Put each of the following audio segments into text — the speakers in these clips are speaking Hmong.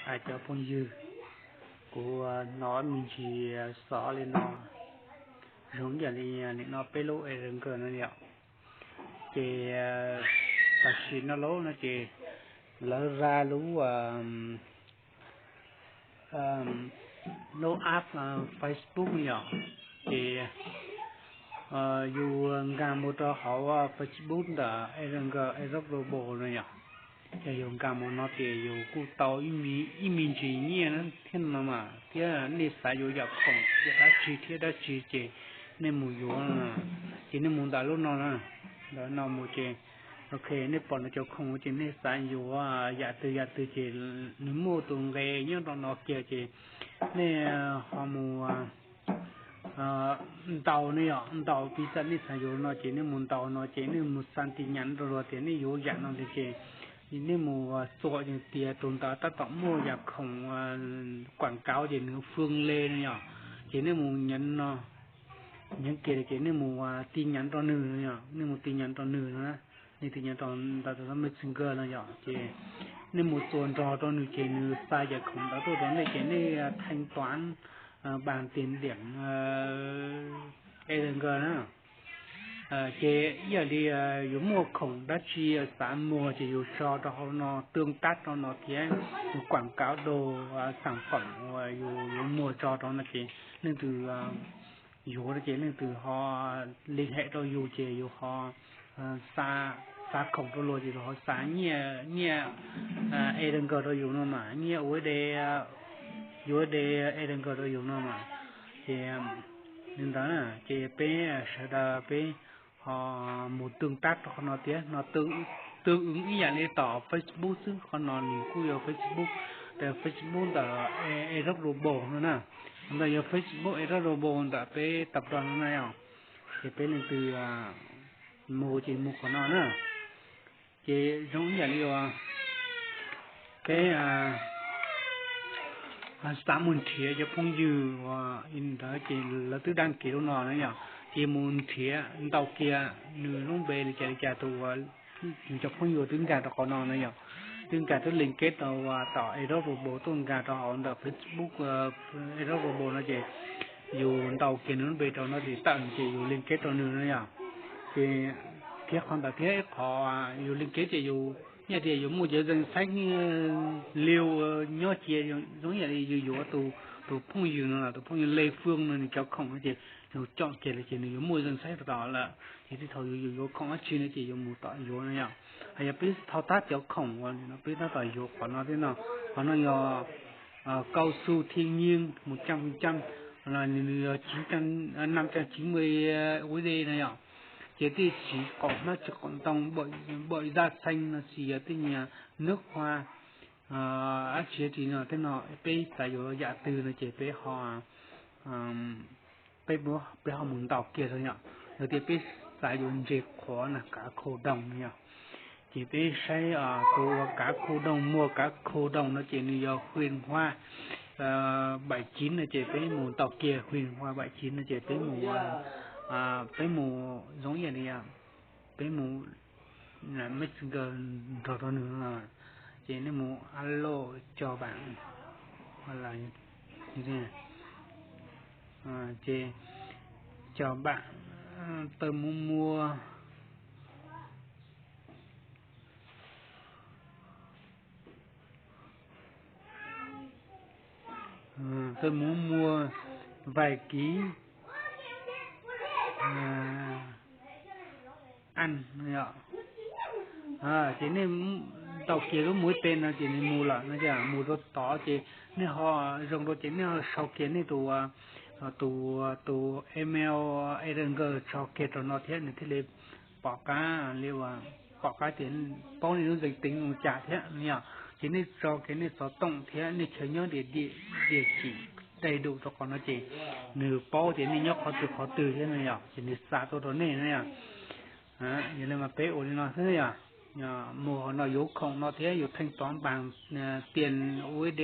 Cov phooj ywg, kuv hnov me ntsis xov li no, zoo yam li nim no peb lub Erlang no yom. Ces tam sim no lub no ces lawv ra lub lub app Facebook yom, ces yus nkag mus rau hauv Facebook ntawm Erlang Aeroglobal no yom. Ces yus nkag mus no ces yus kuj tau ib me ntsis nyiaj thiab no mas, thiab nej xav yuav yam khoom yam dab tsi thiab dab tsi ces nej mus yuav, ces nej mus ntawm lub no na, ntawm no mus ces, ok, nej pom no cov khoom ces nej xav yuav yam twg yam twg ces nws muaj tus nqe nyob rau no kiag ces nej ho mus ntaus ne yom, ntaus piv xam nej xav yuav no ces nej mus ntaus no ces nej mus xa tis nyav rau luag tias nej yuav yam no li ces nej mus txuas tias tus ntawd tab tom muaj yam khoom kuam kauv ces nws fwj le no yom, ces nej mus nyeem no, nyeem kiag ces nej mus tis nyav rau nws no yom, nej mus tis nyav rau nws no, nej tis nyav rau ntawm Messenger no yom, ces nej mus txuas nrog rau nws ces nws xa yam khoom ntawd tuaj rau nej ces nej thanh toán bằng tiền điện Erlang na. Ces ib yam li yus muaj khoom dab tsi xav muag ces yus tso rau hauv no tương tác rau no thiab, yus quảng cáo đồ sản phẩm uas yus yuav muag tso rau no ces leej twg yuav ces leej twg ho liên hệ rau yus ces yus ho xa khoom rau luag ces luag ho xa nyiaj, nyiaj Erlang rau yus no mas, nyiaj USD, USD Erlang rau yus no mas. Ces li ntawd na ces peb sawv daws peb ho mus tương tác rau qhov no thiab no, tương ứng ib yam li tom Facebook xwb, qhov no nws kuj yog Facebook, Facebook ntawm Erlang Global no na, ntawm yog Facebook Erlang Global ntawm peb tập đoàn no na yom. Ces peb leej twg mus ces mus qhov no na. Ces zoo ib yam li uas peb xav mus nrhiav cov phooj ywg uas ntawd ces lawv twb đăng ký lub no na yom, ces mus nrhiav ntaus kiag nws lub npe li cas li cas tus uas nws cov phooj ywg twb nkag rau qhov no na yom, twb nkag twb liên kết rau tom Erlang Global tuaj nkag rau hauv ntawm Facebook Erlang Global no ces yus ntaus kiag nws lub npe rau no ces tawm ces yus liên kết rau nws na yom. Ces kiag qhov ntawd thiab ib qhov yus liên kết ces yus nyiaj tias yus muaj cov danh sách liu nyob cia, zoo yam li yus yuav tus phooj ywg no, tus phooj ywg Lê Phương no nws cov khoom no ces yus chọn kiag lawm ces nws yuav muaj danh sách rau tom lawm, ces tib thaum yus yuav khoom dab tsi no ces yus mus tom yuav no yom. Hos yog peb thao tác cov khoom uas peb tab tom yuav qhov no thiab no, qhov no yog cao su thiên nhiên một trăm phần trăm, nws yog năm trăm chín mươi USD no yom. Ces thiaj siv khoom hmab tsis khoom ntoo, bưởi da xanh no ces yog tej niag nước hoa dab tsi dab tsi no thiab no, peb xav yuav yam twg no ces peb ho peb, peb ho mus ntaus kiag rau yom. Yog tias peb xav yuav ntses qhuav na, cá khô đông no yom, ces peb saib tus uas cá khô đông, mua cá khô đông no ces nws yog khuyên hoa bảy chín no ces peb mus ntaus kiag khuyên hoa bảy chín no ces peb mus, peb mus zoo yam li peb mus Messenger nrog rau nws no, ces nej mus alo cho bạn, ces cho bạn tôi muốn mua tôi muốn mua vài ký ăn no yom. Ces nej ntaus kiag lub muv ib pe no ces nws mus lawm no, mus rau tod ces nej ho zoo rau ces nej ho sau kiag nej tus, tus, tus email Erlang tso kiag rau no thiab nws thiaj li pom qab li uas pom qab tias paub nej lub danh tính mus cas thiab no yom. Ces nej tso kiag nej xov toont thiab nej chaw nyob địa chỉ đầy đủ rau qhov no ces nws paub tias nej nyob qhov twg qhov twg thiab no yom, ces nws xa tuaj rau nej no yom. Yog li mas peb ua li no xwb yom, mus qhov no yuav khoom no thiab yus thanh toán bằng tiền USD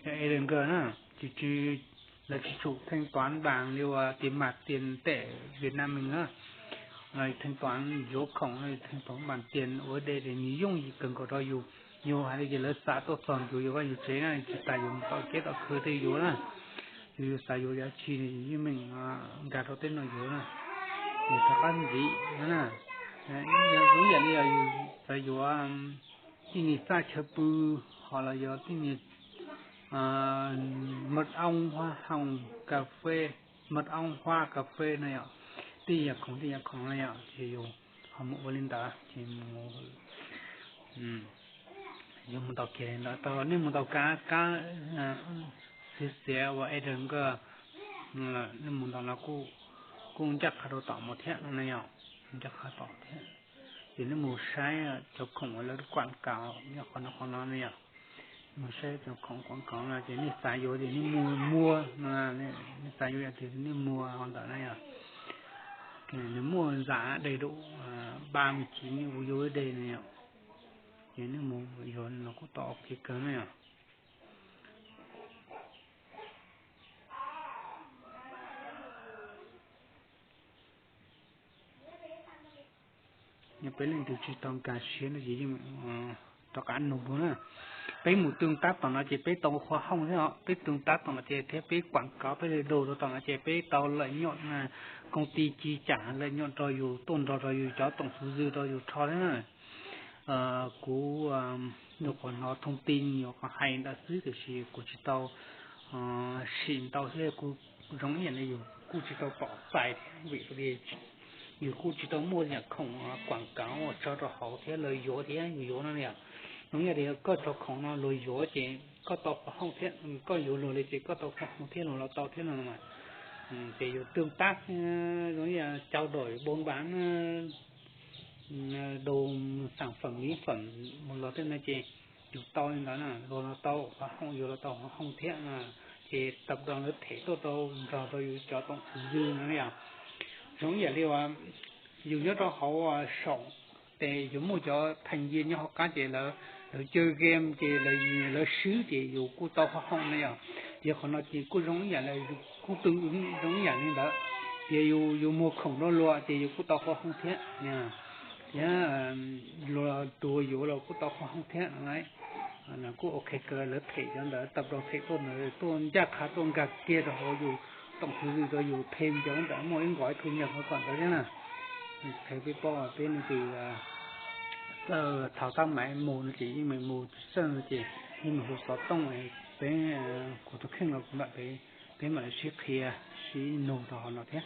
Erlang na, tsis, tsis, lawv tsis tsum thanh toán bằng li uas tiền mặt tiền tệ Việt Nam mình na. Thanh toán yuav khoom thanh toán bằng tiền USD thì nws yooj yim kawg nkaus rau yus. Yus hais li ces lawv xa tuaj txog ntua yus vaj yus tsev na, tsis tas yus mus tom kiab tom khw tej yuav na. Yus, yus xav yuav dab tsi yeej meem nkag rau tej no yuav na, yus rov qab ntxiv na. Ib yam li yus xav yuav tej niag txaj chaw pw, ho los yog tej niag mật ong, hoa hồng, cà phê, mật ong, hoa, cà phê no yom, tej yam khoom tej yam khoom no yom, ces yus ho mus ua li ntawd ces mus yuav mus ntaus kiag li ntawd tau, nej mus ntaus kab, kab xiav xiav uas Eden Girl, nej mus ntaus no kuj ncaj qha rau tom mus thiab no yom, ncaj qha tom thiab. Ces nej mus saib cov khoom uas lawv kuam kav nyob qhov no qhov no ne yom, mus saib cov khoom kuam kav no ces nej xav yuav ces nej mus muag, nej xav yuav yam twg nej muag ho ntawm na yom. Nws muaj zam dej dum ba me chiv nej ua yuav dej ne yom, ces nej mus yuav no kuj tau ua ke kawg na yom. Yog peb leej twg tsis tau nkag siab no ces yeej rov qab nug dua na. Peb mus tw tab tom no ces peb tau hoa hồng thiab os, peb tw tab tom no ces thiab peb kuam kav peb li dua rau tom no ces peb tau lợi nhuận, công ty chi trả lợi nhuận rau yus tuaj nrog rau yus cov tổng số dư rau yus rho thiab na. Kuv nyuam qhuav hnov thông tin nyuam qhuav hais ntawd xwb tiam sis kuv tsis tau sim ntau thiab kuj zoo ib yam li yus kuj tsis tau pom txais thiab vim yus kuj tsis tau muaj yam khoom kuam kav uas tso rau hauv thiab lawv yuav thiab yus yuav no yom. Zoo ib yam li koj tso khoom no luag yuav ces koj tau hoa hồng thiab, koj yuav luag li ces koj tau hoa hồng thiab luag los tau thiab no mas. Ces yus tương tác zoo ib yam trao đổi buôn bán đồ sản phẩm mỹ phẩm mus los thiab no ces yus tau li ntawd na, luag los tau hoa hồng yus los tau hoa hồng thiab na, ces tập đoàn lawv them tuaj rau nrog rau yus cov tổng số dư no yom. Zoo ib yam li uas yus nyob rau hauv saum ces yus muaj cov thành viên nyob hauv qab ces lawv, lawv chơi game ces lawv swb ces yus kuj tau hoa hồng na yom. Ces qhov no ces kuj zoo ib yam li, kuj tương ứng zoo ib yam li ntawd. Ces yus, yus muag khoom rau luag ces yus kuj tau hoa hồng thiab, thiab luag tus yuav los kuj tau hoa hồng thiab. Kuj ok kawg, lawv them cov ntawd tập đoàn them tuaj ntawd tuaj ncaj qha tuaj nkag kiag rau hauv yus tổng số dư rau yus thêm cov ntawd muaj ib nqos ib thu nhập rau tom ntawd thiab na. Qhia peb paub peb leej twg txawj thao tác máy mus no ces yeej meem mus, tsis txawj no ces yeej meem hu xov tooj, peb, kuv tus kheej los kuv nram pem, peb mam li sib qhia sib nug rau hauv no thiab.